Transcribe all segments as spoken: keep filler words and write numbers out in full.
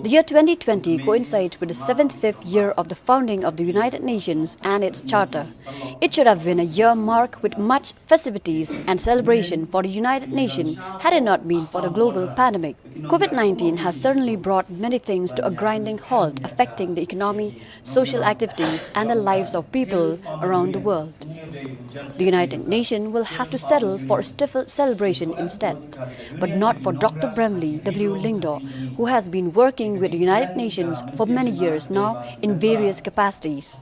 The year twenty twenty coincides with the seventy-fifth year of the founding of the United Nations and its Charter. It should have been a year marked with much festivities and celebration for the United Nations had it not been for the global pandemic. COVID nineteen has certainly brought many things to a grinding halt, affecting the economy, social activities, and the lives of people around the world. The United Nations will have to settle for a stifled celebration instead, but not for Doctor Bramley W. Lyngdoh, who has been working with the United Nations for many years now in various capacities.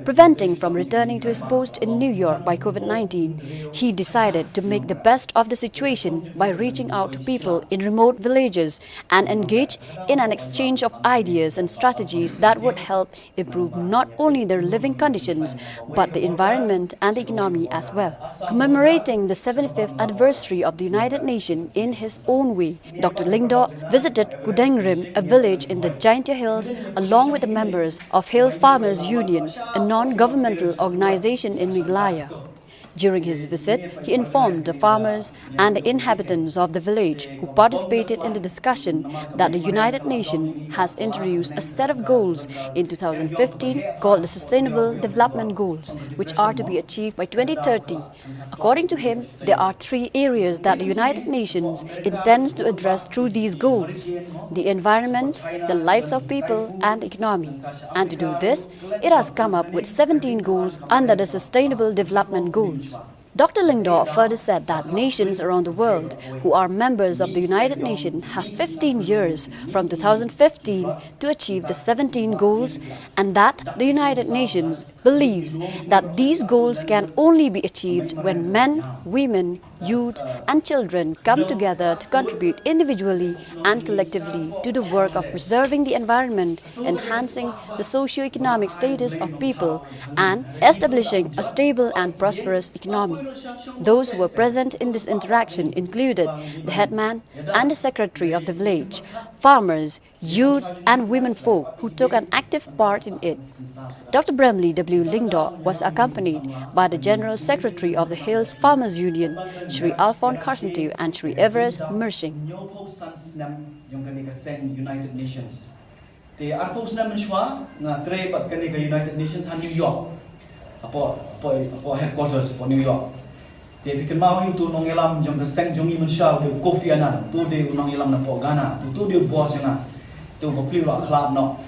Preventing from returning to his post in New York by COVID nineteen, he decided to make the best of the situation by reaching out to people in remote villages and engage in an exchange of ideas and strategies that would help improve not only their living conditions but the environment and the economy as well. Commemorating the seventy-fifth anniversary of the United Nations in his own way, Doctor Lyngdoh visited Kudengrim, a village in the Jaintia Hills, along with the members of Hill Farmers Union, a non-governmental organization in Meghalaya. During his visit, he informed the farmers and the inhabitants of the village who participated in the discussion that the United Nations has introduced a set of goals in two thousand fifteen called the Sustainable Development Goals, which are to be achieved by twenty thirty. According to him, there are three areas that the United Nations intends to address through these goals: the environment, the lives of people, and the economy. And to do this, it has come up with seventeen goals under the Sustainable Development Goals. Doctor Lyngdoh further said that nations around the world who are members of the United Nations have fifteen years, from two thousand fifteen, to achieve the seventeen goals, and that the United Nations believes that these goals can only be achieved when men, women, youth, and children come together to contribute individually and collectively to the work of preserving the environment, enhancing the socio-economic status of people, and establishing a stable and prosperous economy. Those who were present in this interaction included the headman and the secretary of the village, farmers, youths, and women folk who took an active part in it. Doctor Bramley W. Lyngdoh was accompanied by the General Secretary of the Hills Farmers Union, Shri Alphonse Carcentew, and Shri Everest Mershing. Te arphew snem mynshuwa nga trei bad kane ka United Nations ha New York. Hapoh, hapoh, hapoh headquarters, hapoh New York. Te phi kynmaw hi utu u nongïalam jong ka seng jong ngi mynshuwa u dei u Kofi Annan, utu u dei u nongïalam napoh Ghana, utu u dei u boss jong nga. Te u bapli u la khlad noh.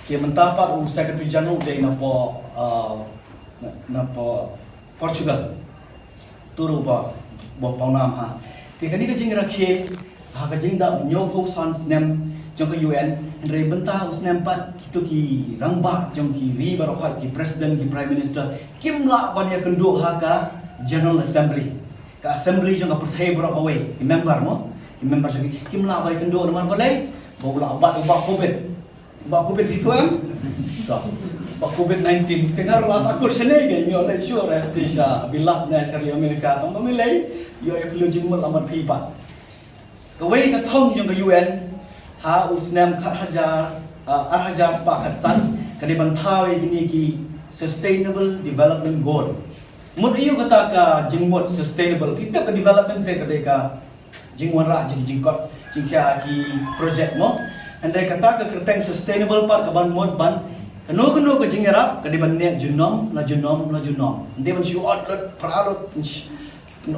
Te mynta pat u Secretary General u dei napoh, uh, na, napoh Portugal. Utu ruh ba, ba pawnam ha. Te kane ka jingrakhe ha ka jingdap hynñiewphew san snem jong ka U N, hynrei mynta u snem pat kito ki rangbah jong ki ri baroh khoit, ki president, ki prime minister, kim lah ban ïakynduh ha ka General Assembly, ka assembly jong ka pyrthei baroh kawei, ki member mo, ki member jong ki, kim lah ban ïakynduh namar balei? Ba u la bat u bah Covid. Bah Covid kito em? Bah Covid nineteen. Te nga ruh la sahkut shane, ke ïoh leit shuh re sha bilat ne sha ri Amerika. Tang ba mynlei ïoh ïa ka jingmut lamar phi pat. Kawei ka thong jong ka U N ha u snem khat hajar, ah, ar hajar spah khat san, ka dei ban thaw ïa kine ki Sustainable Development Goal. Mut aïu kata ka jingmut sustainable? Kita ka development te ka dei ka jingwanrah jing, jingkot jingkhia ki project mo. Hynrei kata ka kyrteng sustainable pat ka ban mut ban kano kano ka jingïarap ka dei ban neh junom la junom la junom. Hynrei ban shu ot lut pra lut,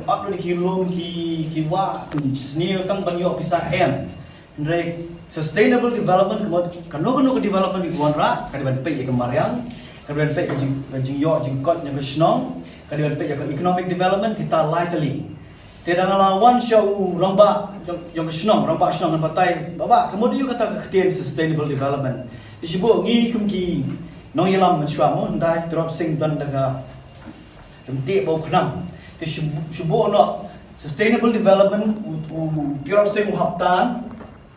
ot lut ki lum ki, ki wah, sniew tang ban ïoh pisa em. Hynrei sustainable development ka mut kano kano ka development ka wanrah ka dei ban peit ïa ka mariang, ka dei ban peit ïa ka jing, ka jingïoh jingkot jong ka shnong, ka dei ban peit ïa ka economic development, kita lai tylli. Te da nga la wan sha u rangbah jong, jong ka shnong, rangbah shnong, ngan batai, bah, bah, ka mut aïu kata ka ktien sustainable development? Te shu buh ngi kum ki nongïalam mynshuwa mo, hyndai Tirot Sing don da ka ryntih ba u khnam. Te shu, shu buh noh sustainable development, u, u, u Tirot Sing u hap tan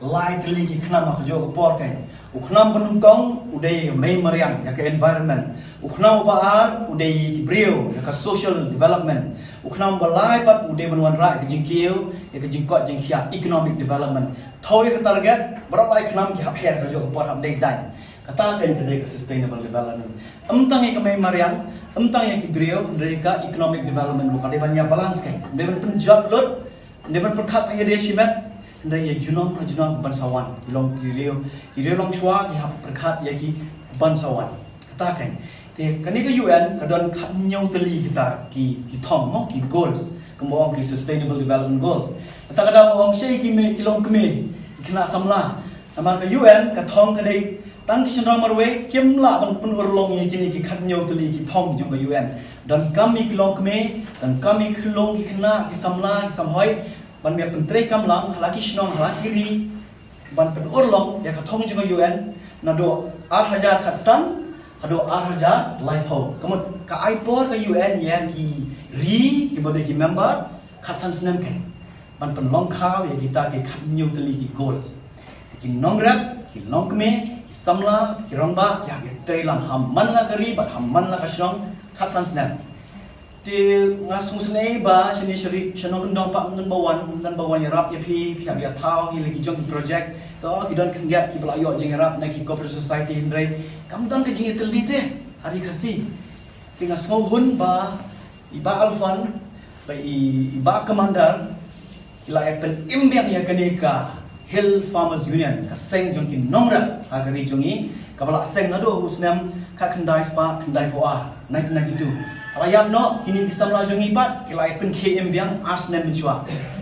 lai tylli ki khnam ha kajuh ka por kein. U khnam ba nyngkong u dei mei mariang ïa ka environment. U khnam ba ar u dei ki briew ïa ka social development. U khnam ba lai pat u dei ban wanrah ïa ka jingkiew, ïa ka jingkot jingkhia, economic development. Thaw ïa ka target, baroh lai khnam ki hap her ha kajuh ka por, hap dei daiñ. Kata kein ka dei ka sustainable development. Ym tang ïa ka mei mariang, ym tang ïa ki briew, hynrei ka economic development ruh ka dei ban ïa balance kein. Dei ban pynjot lut, dei ban pyrkhat ïa dei shimet. Hynrei ïa junom la junom ban sa wan. Ki long ki riew, ki riew longshuwa ki hap pyrkhat ïa ki ban sa wan. Kata kein. Te kane ka U N ka don khathynñiew tylli kita ki, ki thong mo, ki goals. Kumba ong ki Sustainable Development Goals. Kata ka daw ong shei ki me, ki longkmie, ki khynnah samla. Namar ka U N ka thong ka dei tang ki shynrang marwei kim lah ban pynurlong ïa kine ki khathynñiew tylli ki thong jong ka U N. Donkam ïa ki longkmie, donkam ïa ki khyllung, ki khynnah, ki samla, ki samhoi, ban ïa pyntreikam lang ha la ki shnong, ha la ki ri, ban pynurlong ïa ka thong jong ka U N naduh ar hajar khatsan haduh ar hajar laiphew. Ka mut ka ai por ka U N ïa ki ri kiba dei ki member khatsan snem kein ban pynlong khaw ïa kita ki khathynñiew tylli ki goals. Ki nongrep, ki longkmie, ki samla, ki rangbah ki hap ïatreilang ha man la ka ri bad ha man la ka shnong khatsan snem. Te nga sngewsynei ba shane sha ri, sha nongkyndong pat ym don ba wan, ym don ba wan ïarap ïa phi, phi hap ïathaw hi la ki jong ki project. To ki don khyndiat kiba la ïoh jingïarap na ki cooperative society, hynrei kam don ka jingïatylli te ha ri Khasi. Te nga sngewhun ba i Bah Alfan bad i, i Bah Commander ki la ïa pynim biang ïa kane ka Hill Farmers Union, ka seng jong ki nongrep ha ka ri jong ngi, kaba la seng naduh u snem khatkhyndai spah khyndaiphew ar, nineteen ninety-two. Ka la ïap noh, kine ki samla jong ngi pat ki la ïa pynkhie im biang ar snem mynshuwa.